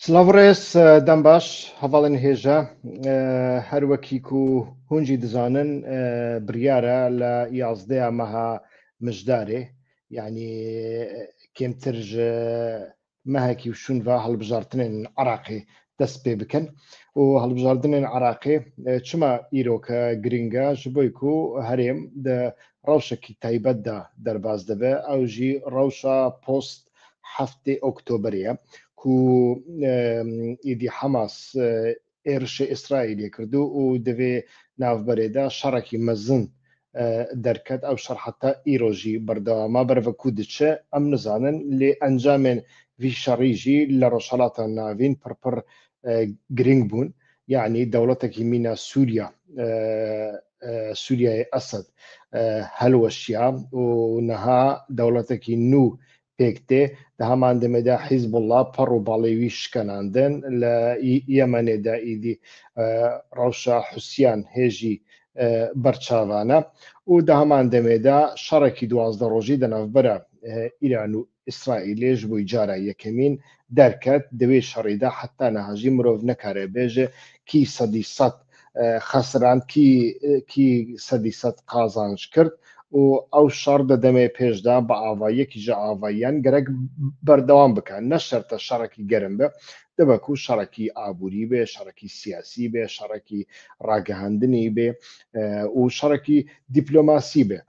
سڵاو ڕێز دەم باش هەڤاڵێن هێژا هەر وەکی کو هونجی دزانن بریارە لە یازدەیا مەها مژدارێ یعنی کێمتر ژ مەهەکی و شونڤا هەڵبژارتنێن عراقی دەست پێ بکەن و هەڵبژاردنێن عراقی چما ئیرۆکە گرنگە ji بۆی کو هەرێم دە ڕەوشەکی تایبەتدا دەرباز دەبێ ئەو ژی ڕەوشە پۆست هەفتەی ئۆکتۆبەرەیە کو ئیدی حەماس ئێرشێ ئیسرائیلێ کردو و دەێ ناڤبەرێدا شەڕەکی مەزن دەرکەت ئەو شەڕ حەتا ئیرۆ ژی بەردەوامە بەرڤە کو دچێ ئەم نزانن لێ ئەنجامێن ڤی شەڕی ژی لە ڕۆژهەڵاتا ناڤین پڕ پڕ گرنگ بوون یعنی دەوڵەتەکی مینا سووریا سووریای ئەسەد هەلوەشیا و نەها دەوڵەتێکی نوو پێک تێ، دە هەمان دەمێدا حیزبوڵڵا پەڕ و باڵی وی شکەناندن، لە یەمەنێدا ئیدی ڕەوشا حوسیان هێژی بەرچاڤانە و دە هەمان دەمێدا شەڕێکی 12 ڕۆژی دە ناڤبەرا ئیران و ئیسرائیلێش بۆی جارا یەکەمین دەرکەت، دەوێ شەڕیدا حەتا نەهاژی مرۆڤ نەکارێ بێژێ کی سەدی سەد خەسران کی کی سەدی سەد قازانج کرد و ئەو شەڕ دە دەمێ پێشدا بە ئاڤاییەکی ژە ئاڤاییان گەرەک بەردەوام بکا نە شەرتە شەڕەکی گەرم بێ دەبەکوو شەڕەکی ئابووری بێ شەڕەکی سیاسی بێ شەڕەکی ڕاگەهاندنی بێ و شەڕەکی دیپلۆماسی بێ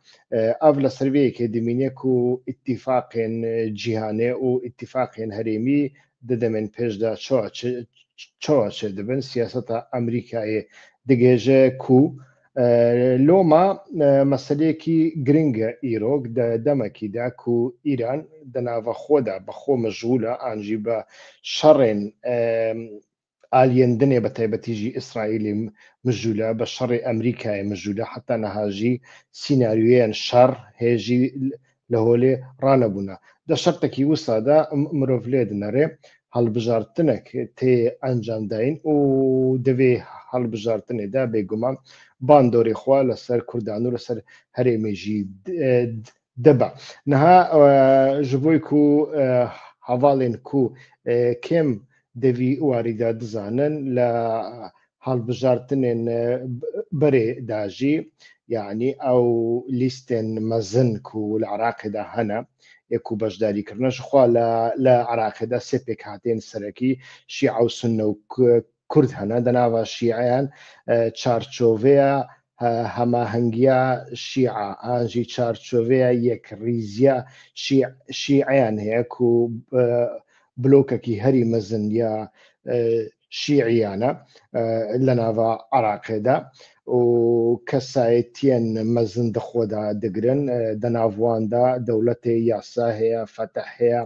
ئەڤ لە سەر وێ یەکێ دمینێ کو ئیتیفاقێن جیهانێ و ئیتیفاقێن هەرێمی ددەمێن پێشدا چۆ چێ دبن سیاسەتا ئەمریکایێ دگێژە کو لۆما مەسەلەیەکی گرنگە ئیرۆک دە دەمەکیدا کو ئیران دە ناڤە خۆدا بە خۆ مەشغولە ئانژی بە شەڕێن ئالیەندنێ بە تایبەتیژی ئیسرائیلی مژولە بە شەڕی ئەمریکای مژولە حتا نەهاژی سیناریۆیەن شەڕ هێژی لە هۆلێ ڕانەبوونە دە شەرتەکی وسادا مرۆڤ لێ دنەرێ هەڵبژارتنەک تێ ئەنجامداین و دەوێ هەڵبژارتنێدا بێگومان باندۆرێ خوا لەسەر کوردان و لەسەر هەرێمێژی دەبا نها ji بۆی کو هەڤاڵێن کو کێم دەوی واریدا دزانن لە هەڵبژارتنێن بەرێ داژی یعنی ئەو لیستێن مەزن کو لە عراقێدا هەنە یەک و بەشداری کردنە خوا لە عراقێدا سێ پێکهاتێن سەرەکی شیعە و سنە و کورد هەنە دەناڤا شیعەیان چارچۆڤەیە هەماهەنگیا شیعە ئانژی چارچۆڤەیە یەکڕیزیە شیعەیان هەیە کو بلۆکەکی هەری مەزن یا شیعیانە لە ناڤا عراقێدا و کەسایەتیەن مەزن دەخۆدا دەگرن دەناڤواندا دەولەتێ یاسا هەیە فەتح هەیە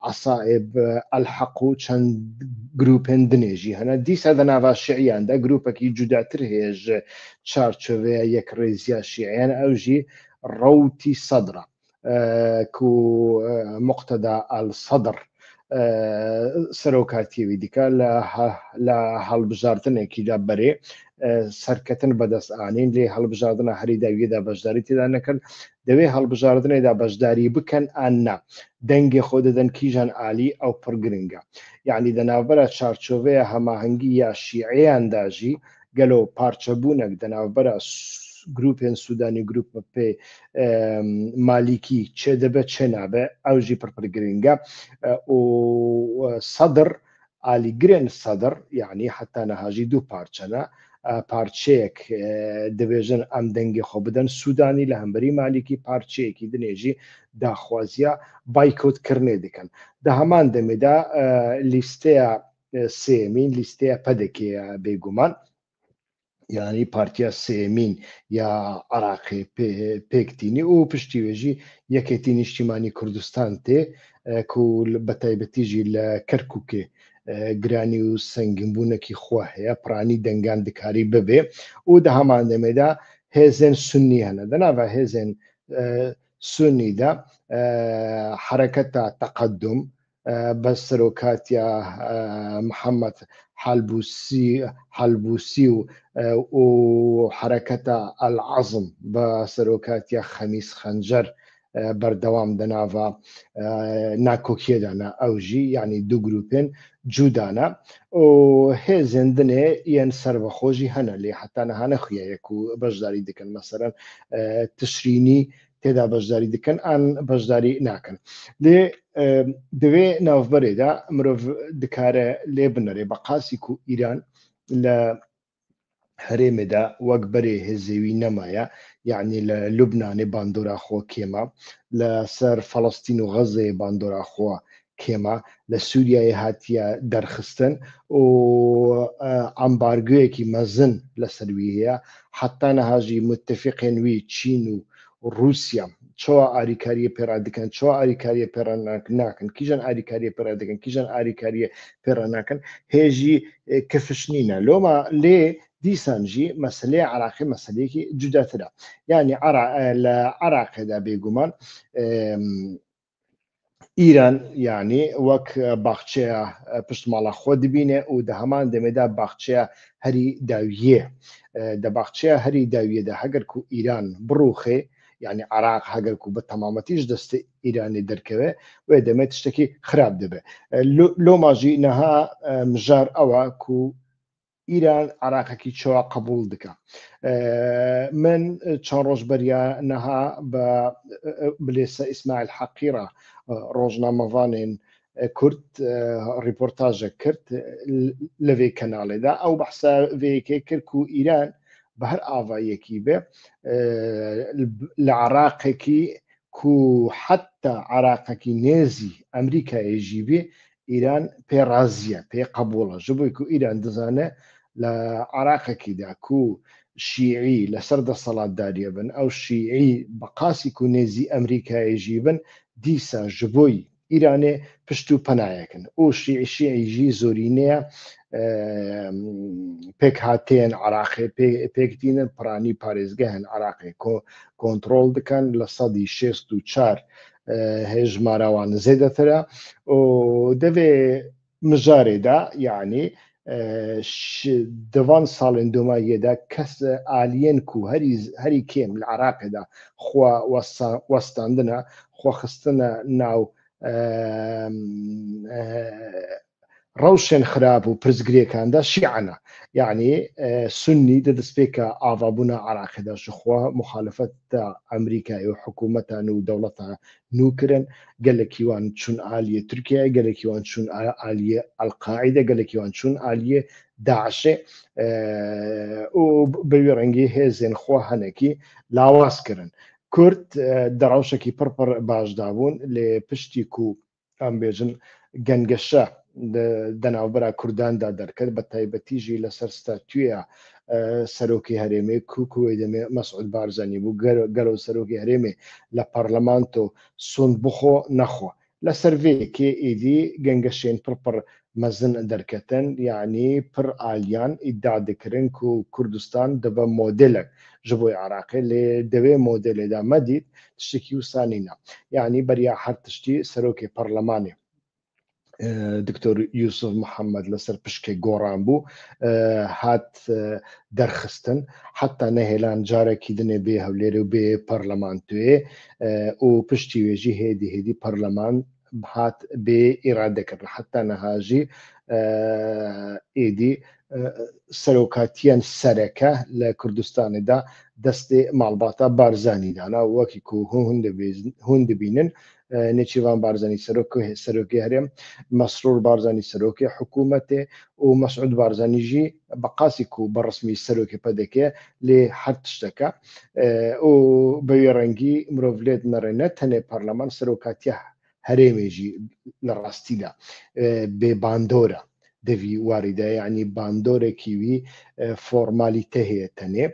عەسائب ئەلحەق و چەند گروپێن دنێژی هەنە دیسا دە ناڤا شیعیاندا گروپەکی جوداتر هەیە ژ چارچۆڤەیە یەکڕێزیا شیعیان ئەوژی ڕەوتی سەدرە کو مقتەدا ئەلسەدر سەرۆکاتیەوی دیکە لە هەڵبژاردنێکیدا بەرێ سەرکەتن بەدەست ئانین لێ هەڵبژاردنە هەری داویەدا بەشداری تێدا نەکرد دەوێ هەڵبژاردنێدا بەشداری بکەن ئان نا دەنگێ خۆ دەدەن کیژان ئالی ئەو پڕ گرنگە یعنی دە ناوبەرە چارچۆڤەیە هەماهەنگی یا شیعەیان داژی گەلۆ پارچەبوونەک دە ناوبەرە گروپێن سوودانی گروپ پێ مالیکی چێ دەبێت چێ نابێ ئەوژی پڕپر گرنگە و سەدر ئالیگرێن سەدر یعنی حتا نەهاژی دوو پارچەنە پارچەیەک دەبێژن ئەم دەنگی خۆ بدەن سوودانی لە هەمبەری مالیکی پارچەیەکی دنێژی داخوازیە بایکۆت کردنێ دەکەن دە هەمان دەمێدا لیستەیە سێمین لیستەیە پەدەکەیە بێگومان یانی پارتیا سێمین یا عراقی پێکتینی و پشتی وێژی یەکێتی نیشتیمانی کوردستان تێ کو بە تایبەتیژی لە کەرکووکێ گرانی و سەنگینبوونێکی خوا هەیە پرانی دەنگان دکاری ببێ و دە هەمان دەمێدا هێزێن سنی هەنە دەناڤ هێزێن سنیدا حرەکەتە تەقدم بە سەرۆکاتیا محەممەد حەلبوسی حەلبوسی و و حەرەکەتە ئەلعەزم بە سەرۆکاتیا خەمیس خەنجەر. بەردەوام دەناڤا ناکۆکیەدانە ئەوژی یعنی دوو گروپێن جودانە و هێزێن دنێ یەن سەربەخۆژی هەنە لێ حتا نەهانە خویایەک و بەشداری دکەن مەسەرەن تشرینی تێدا بەشداری دکەن ئان بەشداری ناکەن لێ دەوێ ناوبەرێدا مرۆڤ دکارە لێ بنەرێ بە قاسی و ئیران لە هەرێمێدا وەک بەرێ هێزێوی نەمایە یعنی لە لوبنانێ باندۆرا خۆ کێمە لە سەر فەڵستین و غەزەیە باندۆرا خۆ کێمە لە سووریای هاتیە دەرخستن و ئەمبارگویەکی مەزن لە سەروی هەیە حتا نەهاژی متفقێن وی چین و ڕووسیا چۆ ئاریکاریە پێرا دکەن چۆ ئاریکاریە پێرا ناکەن کیژان ئاریکاریە پێرا دەکەن کیژان ئاریکاریە پێرا ناکەن هێژی کەفش نینە لۆما لێ دیسانژی مەسلەی عراقی مەسلەیەکی جوداترە یعنی لە عراقێدا بێگومان ئیران یعنی وەک باخچەیە پشت ماڵە خۆ دبینێ و دە هەمان دەمێدا باخچەیە هەری داویە دە باخچەیە هەری داویەدا هەگەر کو ئیران بڕوخێ یعنی عراق هەگەر کو بە تەمامەتیش دەستە ئیرانی دەرکەوێ وێ دەمێت شتێکی خراپ دەبێ لۆ ماژی نەها مژار ئەوە کو ئیران عراقەکی چۆ قبول دکە من چەند ڕۆژ بەریا نەها بە بلێسە ئیسماعیل حەقیرە ڕۆژنامەڤانێن کورد ڕیپۆرتاژە کرد لەوێ کەناڵێدا ئەو بەحسە وەیەکێ کرد و ئیران بە هەر ئاوایەکی بێ لە عراقێکی کو حتا عراقەکی نێزی ئەمریکایژی بێ ئیران پێ ڕازیە پێ قبوڵە ژبووی کو ئیران دەزانێ لە عراقێکیدا کو شیعی لەسەر دەسەڵاتداریە بن ئەو شیعی بە قاسی کو نێزی ئەمریکایژی بن دیسا ژبۆی ئیرانێ پشت و پەنایەکن و شیعی شیعیژی زۆرینەیە پێکهاتێن عراقێ پێکدینن پرانی پارێزگەهن عراقێ کۆنتترۆل دکەن لە سەدی 64 هێژمارەوان زێدەترە و دەبێ مژارێدا یعنی دەوان ساڵێن دۆماییەدا کەس ئالیەن کو هەری هەری کێم لە عراقێدا خوا وەستاندنە خۆخستنە ناو ڕەوشێن خراپ و پرسگرێکاندا شیعەنە یعنی سنی دە دەستپێکە ئاڤابوونا عراقێدا شخوا مخالفەتە ئەمریکای و حکوومەتان و دەوڵەتە نوکرن گەلەکی وان چون ئالیە تورکیای گەلەکی وان چون ئالیە ئەلقاعیدە گەلەکی وان چون ئالیە داعشێ و بەوی ڕەنگی هێزێن خۆ هەنێکی لاواز کردن کورد دەڕەوشێکی پڕ پڕ باشدا بوون لێ پشتی کو ئەم بێژن گەنگەشە دەناوبەرا کورداندا دەرکرد بە تایبەتیژی لەسەر ستاتویە سەرۆکی هەرێمێ کوکوێ دەمێ مەسعود بارزانی بوو گەرەو سەرۆکی هەرێمێ لە پەرلەمانتۆ سوند بخۆ نەخۆ لەسەر ڤێ کێ ئیدی گەنگەشێن پڕ پڕ مەزن دەرکەتن یعنی پڕ ئالیان ئیدعا دکرن کو کوردستان دبە مۆدێلەک ژ بۆی عراقێ لێ دەوێ مۆدێلێدا مەدیت تشتێکی وسا نینە یعنی بەریا هەر تشتی سەرۆکێ پەرلەمانێ دکتۆر یوسف محەممەد لەسەر پشکێک گۆڕان بوو هات دەرخستن حتا نەهێلان جارێکی دنێ بێ هەولێرە و بێ پەرلەمان توێ و پشتی وێژی هێدی هێدی پەرلەمان هات بێ ئیرادەکردن حتا نەهاژی ئێدی سەرۆکاتیان سەرەکە لە کوردستاندا دەستێ ماڵباتە بارزانی دانا وەکی کو هون دەبینن نێچیرڤان بارزانی سەرۆک سەرۆکی هەرێم، مەسرور بارزانی سەرۆکی حکوومەتێ و مەسعود بارزانی ژی بە قاسی کو بە ڕسمی سەرۆکی پەدەکێ لێ هەر تشتەکە و بەوی ڕەنگی مرۆڤ لێت نەڕێ نە تەنێ پەرلەمان سەرۆکاتیە هەرێمێژی لە ڕاستیدا بێ باندۆرە دەوی واریدا یعنی باندۆرێکی وی فۆرمالیتە هەیە تەنێ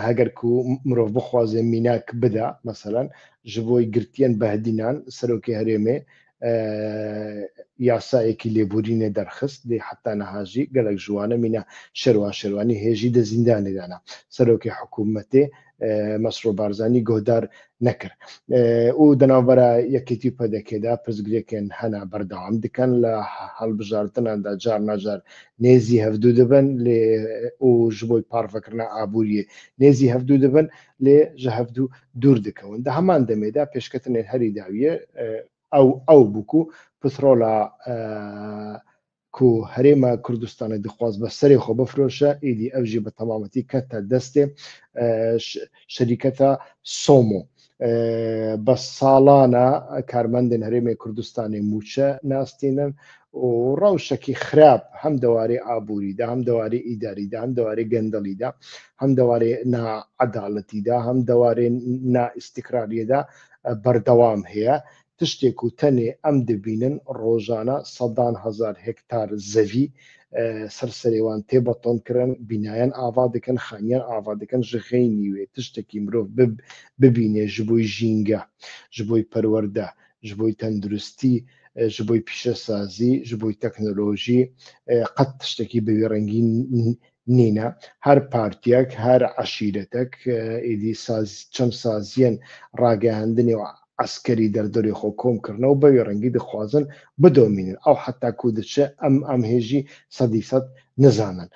هەگەر کو مرۆڤ بخوازێ میناک بدا مەسەلەن ژ بۆی گرتیەن بەهدینان سەرۆکی هەرێمێ یاسایەکی لێبورینێ دەرخست لێ حتا نەهاژی گەلەک ژوانە مینا شێروان شێروانی هێژی دە زیندانێ دانا سەرۆکی حکوومەتێ. مەسرور بارزانی گۆدار نەکرد و دەناوبەرە یەکێتی پەدەکێدا پرسگرێکێن هەنا بەردەوام دکەن لە هەڵبژاردناندا جار ناجار نێزی هەڤدوو دبن لێ و ji بۆی پارڤەکردنا ئابووریێ نێزی هەڤدوو دبن لێ ji هەڤدوو دوور دکەون. دە هەمان دەمێدا پێشکەتنێن هەری داویێ ئەو ئەو بوو کو پترۆلا کو هەرێما کوردستانێ دخواست بە سەرێ خۆ بفرۆشە ئیدی ئەو ژی بە تەمامەتی کەتە دەستێ شەریکەتە سۆمۆ. بە ساڵانە کارمەندن هەرێمی کوردستانی موچە ناستینن و ڕەوشەکی خراپ هەم دەوارەی ئابووریدا هەم دەوارەی ئیداریدا هەم دەوارەی گەندەڵیدا هەم دەوارەی ناعەدالەتیدا هەم دەوارەی نائیستیقراریەدا بەردەوام هەیە تشتێک و تەنێ ئەم دبینن ڕۆژانە سەدان هەزار هێکتار زەوی سەر سەرێوان تێ بەتۆن کرن، بینایان ئاڤا دکەن، خانیان ئاڤا دکەن، ژ غەینی وێ تشتەکی مرۆڤ ببینێ ژ بۆی ژینگە، ژ بۆی پەروەردە، ژ بۆی تەندروستی، ژ بۆی پیشەسازی، ژ بۆی تەکنۆلۆژی قەت تشتەکی بە وی ڕەنگی نینە. هەر پارتیەک، هەر عەشیرەتەک ئیدی ساز چەم سازیەن ڕاگەیاندنێ و عەسکەری دەردۆرێ خۆ کۆم کرنەو بەوی ڕەنگی دخوازن بدۆمینن ئەو حەتا کو دچە ئەم ئەم هێژی سەدی سەد نزانن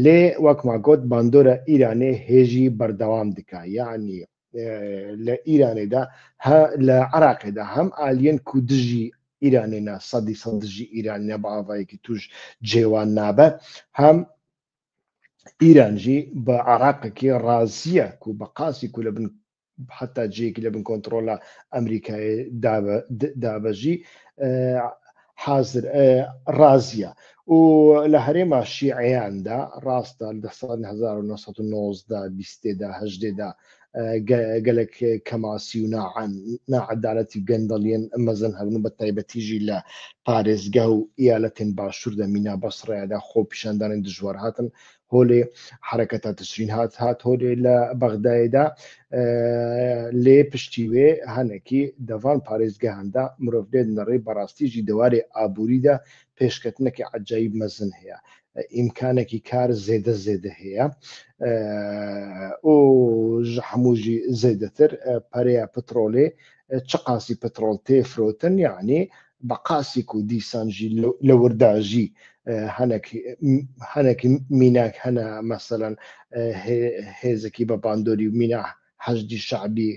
لێ وەک ما گۆت باندۆرە ئیرانێ هێژی بەردەوام دکا یەعنی لە ئیرانێدا هە لە عراقێدا هەم ئالیەن کو دژی ئیرانێ نا سەدی سەد دژی ئیران نە بە ئاڤایەکی توش جێوان نابە هەم ئیران ژی بە عراقێکی ڕازیە کو بە قاسی کو لە بن حتا جێیەکی لە بن کۆنتڕۆڵە ئەمریکای دابەژی حاضر ڕازیە و لە هەرێما شیعیاندا ڕاستە لە ساڵی 1990 بیستێدا هەژدێدا گەلک کەماسی و ناعەدالەتی و گەندەڵیەن مەزن هەبن بە تایبەتیژی لە پارێزگا و ئیالەتێن باشووردا مینا بەسڕەیەدا خۆپیشاندانێن دژوار هاتن هۆلێ حرەکەتا تشرین هات هات هۆلێ لە بەغدایدا لێ پشتی وێ هەنەکی دەڤان پارێزگەهاندا مرۆڤ لێ نەڕێ بەڕاستیژی دەوارێ ئابووریدا پێشکەتنەکی عەجایب مەزن هەیە ئیمکانێکی کار زێدە زێدە هەیە و ژ هەمووژی زێدەتر پەرەیە پترۆلێ چ قاسی پترۆل تێ فرۆتن یعنی بە قاسیک و دیسان ژی لە وردا ژی هەنێک هەنێکی میناک هەنە مەسەلەن هێزێکی بە باندۆری و مینا حەشدی شەعبی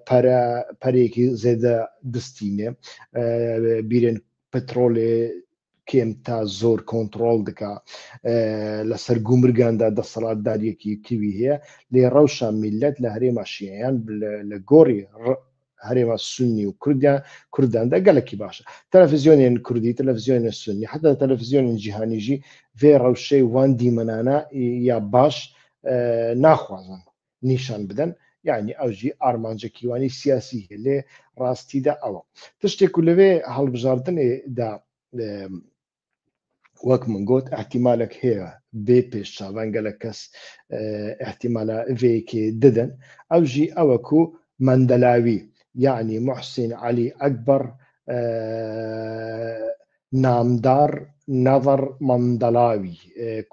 پەرە پەرێکی زێدە دستینێ بیرێن پترۆلێ کێم تا زۆر کۆنتڕۆڵ دکا لەسەر گومرگاندا دەسەڵاتداریەکی کیوی هەیە لێ ڕەوشە میلەت لە هەرێما شیعیان لە گۆڕی هەرێما سنی و کوردیان کورداندا گەلەکی باشە تەلەفزیۆنێن کوردی تەلەفزیۆنێن سنی حتا تەلەفزیۆنێن جیهانیژی vê ڕەوشەی وان دیمەنانە یا باش ناخوازن نیشان بدەن یعنی ئەوژی ئارمانجەکی وانی سیاسی هەیە لێ ڕاستیدا ئەوە تشتێک و لەوێ هەڵبژاردنێ دا وەک من گوت احتیمالێک هەیە بێ پێش چاوان گەلە کەس احتیمالە ڤەیەکێ ددەن ئەوژی ئەوەکو مەندەلاوی یعنی محسین عەلی ئەکبەر نامدار نەظەر مەندەلاوی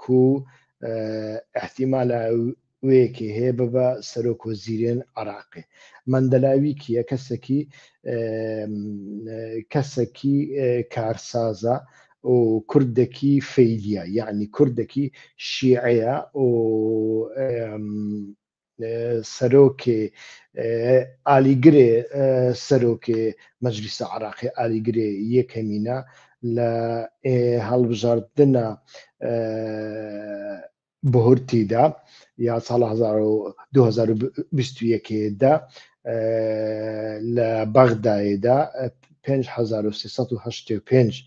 کو احتیمالە وێکێ هەیە ببە سەرۆک وەزیرێن عراقێ مەندەلاوی کیە کەسەکی کەسەکی کارسازە و کوردەکی فەیلیە یعنی کوردەکی شیعەیە و سەرۆکێ ئالیگرێ سەرۆکێ مەجلیسە عراقی ئالیگرێ یەکەمینە لە هەڵبژاردنە بهورتیدا یا ساڵ 2021 دا لە بەغدایدا 5385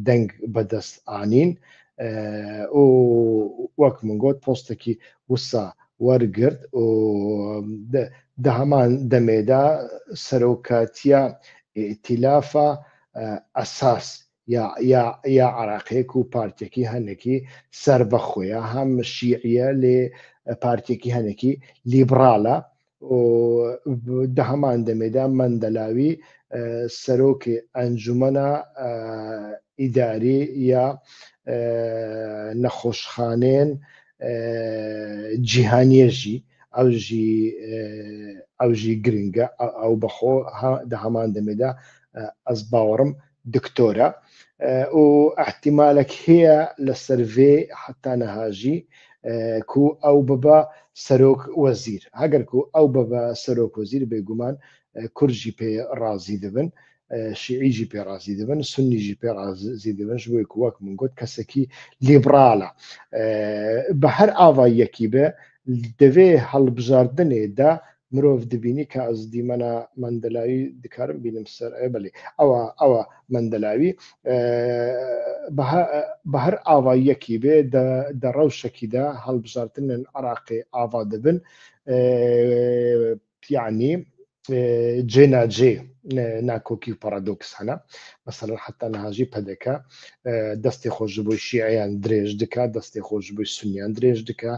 دەنگ بەدەست ئانین و وەک من گوت پۆستێکی وسا وەرگرت و دە هەمان دەمێدا سەرۆکاتیە ئیتیلافە ئەساس یا یا یا عراقیەک و پارتیەکی هەنێکی سەربەخۆیە هەم شیعیە لێ پارتیەکی هەنێکی لیبرالە و دە هەمان دەمێدا مەندەلاوی سەرۆکی ئەنجومەنە ئیداری یا نەخۆشخانێن جیهانیەژی. ئەوژی ئەوژی گرنگە ئەو بەخۆ دە هەمان دەمێدا ئەس باوەڕم دکتۆرە و احتیمالێک هەیە لە سەرڤێ حتا نەهاژی کو ئەو ببە سەرۆک وەزیر هەگەر کو ئەو ببە سەرۆک وەزیر بێگومان کوردژی پێ ڕازی دەبن شیعیژی پێ ڕازی دەبن سنیژی پێ ڕازی دەبن ژ بۆی وەک من گوت کەسێکی لیبرالە بە هەر ئاواییەکی بێ دەوێ هەڵبژاردنێدا مرۆڤ دبینی کە ئەز دیمەنە مەندەلاوی دکارم بینم سەر ئێ بەلی ئەوە ئەوە مەندەلاوی بە هەر ئاواییەکی بێ دە ڕەوشەکیدا هەڵبژاردنن عراقی ئاوا دەبن یعنی جێ ناجێ ناکۆکی و پارادۆکس هەنە مەسەلەن حتا نهاژی پەدەکە دەستی خۆش بۆی شیعیان درێژ دکا دەستی خۆش بۆی سنیان درێژ دکا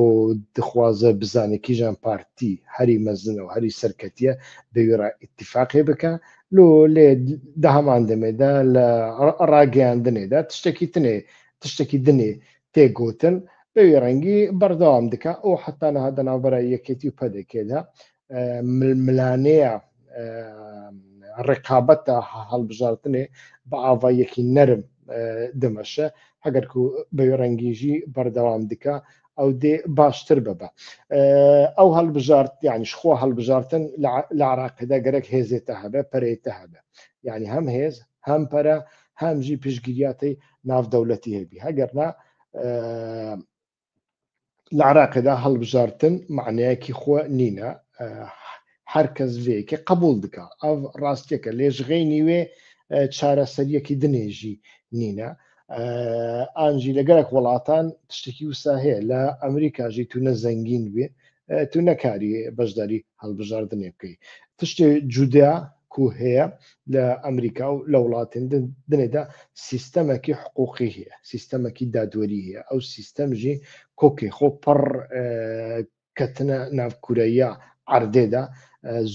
و دخوازە بزانێ کیژان پارتی هەری مەزنە و هەری سەرکەتیە بەویڕا ئیتفاقێ بکە لۆ لێ دە هەمان دەمێدا لە ڕاگەیاندنێدا تشتێکی تنێ تشتێکی دنێ تێگوتن بەوی ڕەنگی بەردەوام دکا ئەو حتا نەها دەناوبەرە یەکێتی و پەدەکێدا ململانێیە ڕقابەتە هەڵبژاردنێ بە ئاوایەکی نەرم دەمەشە هەگەرکو بەوی ڕەنگیژی بەردەوام دکە ئەو دێ باشتر ببە ئەو هەڵبژارد یانیش خۆ هەڵبژارتن لە عراقیدا گەرەک هێزێتە هەبێ پەرێتە هەبێ یعنی هەم هێز هەم پەرە هەمژی پشتگیریاتی ناودەولەتی هەبی هەگەرنا لە عراقێدا هەڵبژارتن معنایەکی خۆ نینە هەر کەس vێیەکە قبول دکا ئەو ڕاستیەکە لێژغەینی وێ چارەسەریەکی دنێژی نینە ئانجی لەگەرک وڵاتان تشتێکی وسا هەیە لە ئەمریکاژی تو نە زەنگین بێ تو نەکاری بەشداری هەڵبژاردنێ بکەی تشتێ جودا کو هەیە لە ئەمریکا و لە وڵاتێن دنێدا سیستەمەکی حقوقی هەیە سیستەمەکی دادوەری هەیە ئەو سیستەم ژی کۆکێ خۆ پڕ کەتنە ناوکورەیە عردێدا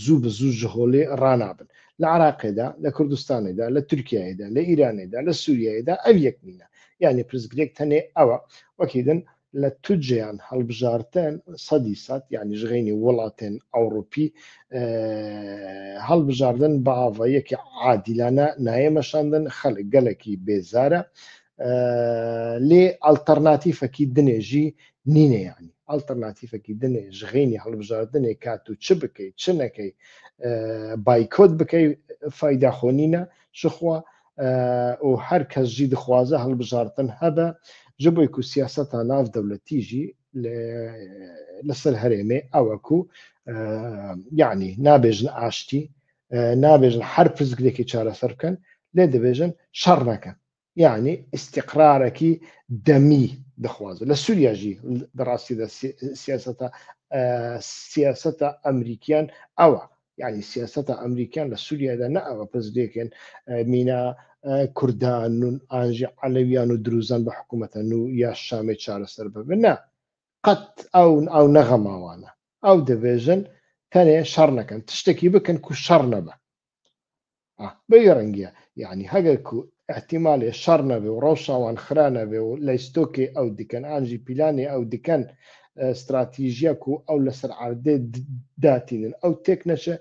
زوو بە زوو ژهۆلێ ڕنابن لە عراقێدا لە کوردستانێدا لە تورکیادا لە ئیرانێدا لە سووریادا ئەو یەک نینە یعنی پرسگرێک تەنێ ئەوە وەکیدن لە توجیان هەڵبژارتن سەدی سەد یعنی ژغینی وڵاتێن ئەوروپی هەڵبژاردن بە ئاڤایەکی عادیلانە نایەمەشاندن خەڵک گەلێکی بێزارە لێ ئەڵتەرناتیفەکی دنێژی نینە یعنی ئەڵتەرناتیفەکی دنێ ژغینی هەڵبژاردنێ کات و چ بکەی چ نەکەی بایکۆت بکەی فایدا خۆنینە شخوا و هەر کەس ژی دخوازە هەڵبژاردن هەبە ji بۆی کو سیاسەتا ناو دەولەتی ژی لەسەر هەرێمێ ئەوەکو یعنی نابێژن ئاشتی نابێژن هەر پرسگرێکی چارەسەر بکەن لێ دەبێژن شەڕ نەکەن یعنی ئیسیقرارەکی دەمی دەخوازە لە سووریا ژی بەڕاستیدا سیاسەتە سیاسەتە ئەمریکیان ئەوە یعنی سیاسەتە ئەمریکان لە سووریادا نە ئەوە پرسگرێکن مینا کوردان و ئانژی عەلەویان و دروزان بە حکوومەتە و یا شامێ چارەسەر ببن نە قەت ئەو ئەو نەغەماوانە ئەو دەبێژن تەنێ شەڕ نەکەن تشتێکی بکەن کو شەڕ نەبە بەوی ڕەنگیە یعنی هەگەر کو احتیمالێ شەڕ نەبێ و ڕەوشاوان خرا نەبێ و لەیستۆکێ ئەو دکەن ئانژی پیلانێ ئەو دکەن ستراتیژیەک و ئەو لەسەر عردێ داتینن ئەو تێک نەچێ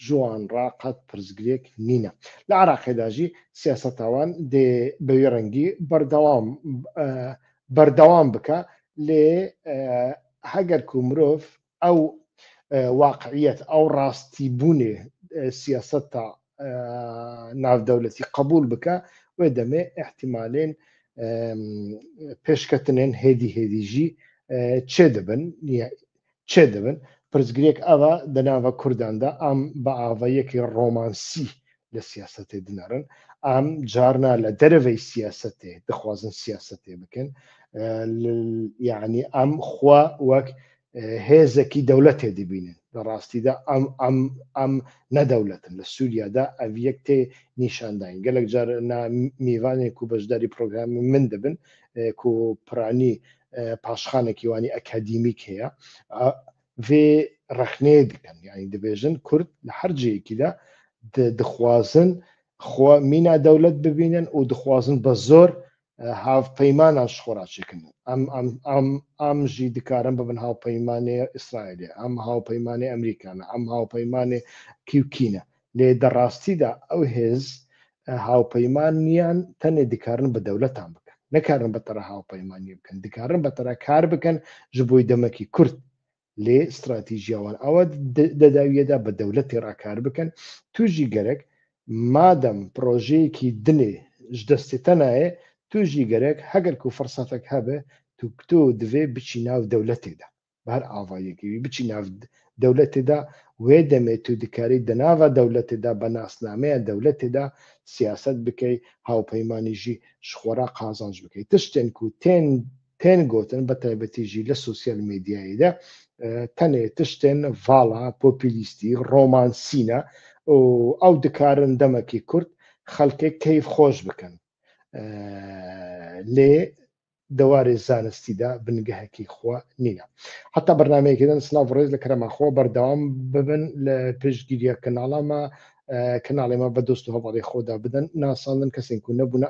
ژوان ڕا قەت پرسگرێک نینە لە عراقێداژی سیاسەتاوان دێ بەوی ڕەنگی بەردەوام بەردەوام بکە لێ هەگەر کو مرۆڤ ئەو واقعیەت ئەو ڕاستی بوونێ سیاسەتە ناودەولەتی قبول بکە وێ دەمێ احتیمالێن پێشکەتنێن هێدی هێدیژی چێ دەبن چێ دەبن پرسگرێک ئەوە دەناوە کورداندا ئەم بە ئاڤەیەکی ڕۆمانسی لە سیاسەتێ دنەرن ئەم جارنا لە دەرەوەی سیاسەتێ دخوازن سیاسەتێ بکەن یعنی ئەم خوا وەک هێزێکی دەولەتێ دبینن لە ڕاستیدا ئەم ئەم ئەم نەدەولەتن لە سووریادا ئەv یەک تێ نیشانداین گەلک جار میوانێک و بەشداری پرۆگرامی من دەبن کو پرانی پاشخانێکی وانی ئەکادیمیک هەیە vê ڕەخنەیە دکەن یعنی دەبێژن کورد لە هەر جێیەکیدا دخوازن خۆ مینا دەولەت ببینن و دخوازن بە زۆر. هاوپەیمانان شخۆرا چێکن ئەم ئەم ئەم ئەم ژی دکارن ببن هاوپەیمانێ ئیسرائیلێ ئەم هاوپەیمانێ ئەمریکانە ئەم هاوپەیمانێ کیوکینە لێ دە ڕاستیدا ئەو هێز هاوپەیمانیان تەنێ دکارن بە دەولەتان بکەن نەکارن بە تەرە هاوپەیمانی بکەن دکارن بە تەرە کار بکەن ji بۆی دەمەکی کورت لێ ستراتیژیاوان ئەوە دەداویەدا بە دەولەتی ڕاکار بکەن توژی گەرەک مادەم پرۆژەیەکی دنێ ژ دەستێ تەنایێ توژی گەرەک هەگەر کو فرسەتەک هەبێ تو تۆ دڤێ بچی ناو دەولەتێدا بە هەر ئاڤایەکی وی بچی ناو دەولەتێدا وێ دەمێ تو دکاری دەناڤا دەولەتێدا بە ناسنامەیا دەولەتێدا سیاسەت بکەی هاوپەیمانیژی ژ خوەرا قازانج بکەی تشتێن کو تێن تێن گۆتن بە تایبەتیژی لە سۆسیال مێدیایێدا تەنێ تشتێن ڤاڵا پۆپیلیستی ڕۆمانسینە و ئەو دکارن دەمەکی کورت خەلکێ کەیف خۆش بکەن لێ دەوارێ زانستیدا بنگەهەکی خوە نینە حتا بەرنمەیەکی دەن سلااو ڕێز لە کەرەماخۆ بەردەوام ببن لە پشتگیریە کەناڵامە کەناڵێمە بە دۆست و هەواڵی خۆدا بدەن ناساندن کەسێک و نەبوونە.